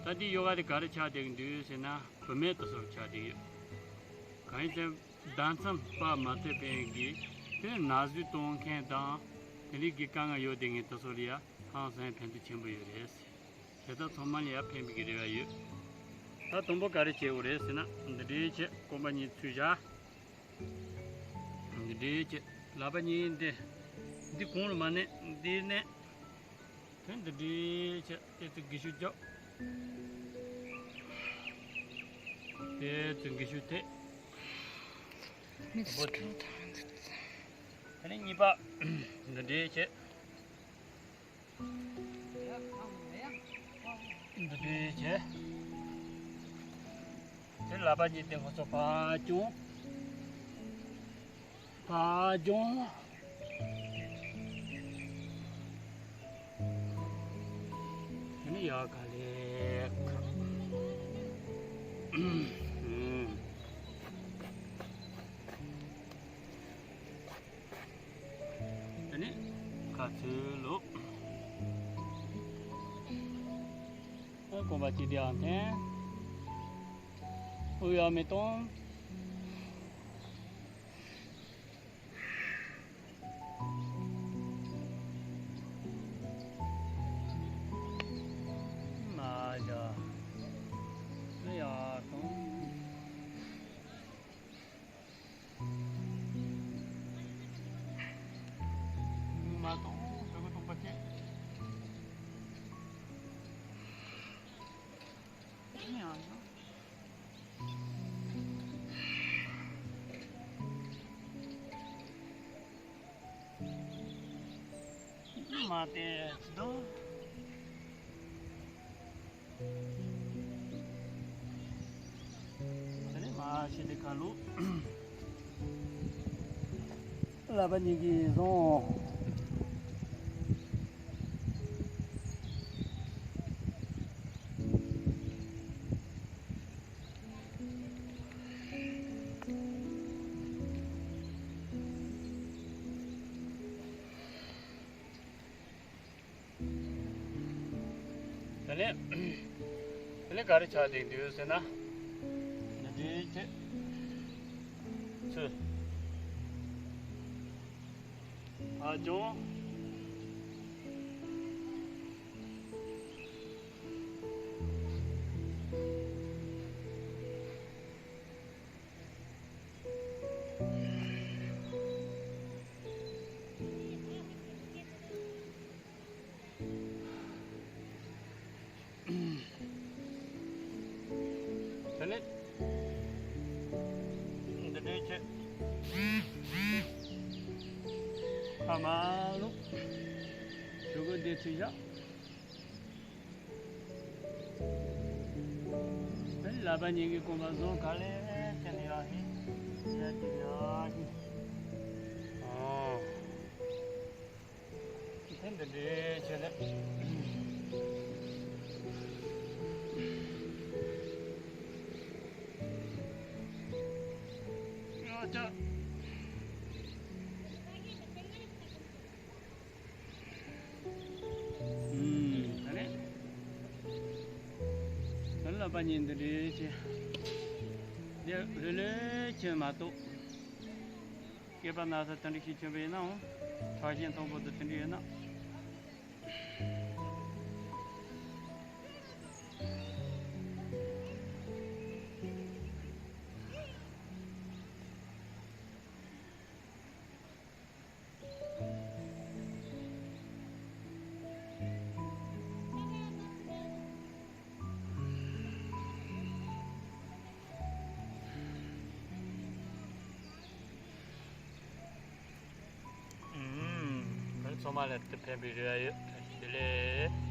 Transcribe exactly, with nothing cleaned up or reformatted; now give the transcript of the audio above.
ད་འདི་ཡོ་ག་དེ་ག་རེ་ཆགས་བསྡད་ཀྱི་འདུག་ཟེར་ན། བུད་མེད་དེ་ཚོར་ཆགས་བསྡད་ཡོད། གང་ཡིན་ཟེར་ན། ཟླ་མཚམས་པ་མ་ཐེབས་མཁན་གྱི་དེ་ནི་ན་ཟུག་གཏོང་མཁན་དང་དེ་འདྲའི་གི་དཀའ་ངལ་ཡོད་བསྡད་མཁན་དེ་ཚོ་ལ་ཡ་ཧང་སང་ཕན་ཐོགས་ཆེན་པོ་ཡོད་རེད། དེ་དག་ཚང་མ་ལ་ཡ་ཕན་པའི་གི་རེ་བ་ཡོད། ད་དང་པོ་ག་རེ་བྱེད་དགོས་རེད་ཟེར་ན། འདི་འདྲའི་བྱས། རྐང་པ་གཉིས་ཚུར་བཞག་འདི་འདྲའི་བྱས། ལག་པ་གཉིས་འདི། འདི་གོང་ལ་མ་མནན། འདི་མནན། དེ་འདི་འདྲའི་བྱས། དེ་ཚུར་སྒུར་ཤུགས་རྒྱོབ། དེ་ཚུར་སྒུར་ཤུགས་ཐེབས། དེ་ནས་གཉིས་པ་འདི་འདྲའི་བྱས། འདི་འདྲའི་བྱས། དེ་ལག་པ་གཉིས་དེ་ཁོ་ཚོ་ཕར་རྒྱུག་ཕར་རྒྱུག་དེ་ནས་ཡར་ག་ལེ། དེ་ནས་ཁ་ཚུར་ལོག་རྐང་པ་གཅིག་དེ་ཡར་འཐེན། དབུགས་ཡར་མི་གཏོང་། མར་བཞག་དབུགས་ཡར་གཏོང་། མ་གཏོང་། ཕྲུ་གུ་གཏོང་པ་བྱེད། ཡང་ན། མ་བསྟན་ཅི་དང་། དེ་ནས་མར་ཕྱིན་ཏེ་ཁ་ལོག་ལག་པ་གཉིས་ཀྱིས་བཟུང་། དེ་ནས། དེ་ནས་ག་རེ་ཆགས་བསྡད་འདུག་ཟེར་ན། འདི་འདྲའི་བྱས། ཚུར། ཨ་ཅོ། དེ་ནས་འདི་འདྲའི་བྱས། ཁ་མ་ལོག་ཕྲུ་གུ་འདི་ཚུར་བཞག་དེ་ནས་ལག་པ་གཉིས་ཀྱིས་རྐང་པ་བཟུང་། ག་ལེ་བྱས་ནས་ཡར་ཧེ་ཡར་ཅིག་ཡར་ཅིག་ཨོ། དེ་འདི་འདྲའི་བྱས་ནས། ཨ་ཅག་ཨུམ། ད་ནི། ད་ནི་ལག་པ་གཉིས་འདི་འདྲའི་བྱས། འདི་ལྷོད་ལྷོད་བྱས་མ་གཏོགས། སྐེད་པ་ན་ཚ་དེ་འདྲ་ཞིག་བྱུང་བ་ཡིན་ནའང་། ཁྲག་ཤེད་མཐོན་པོ་དང་དེ་འདྲ་ཡོད་ན། ཨུམ། ང་ཚང་མ་ལ་དེ་ཕན་པའི་རེ་བ་ཡོད། བཀྲ་ཤིས་བདེ་ལེགས།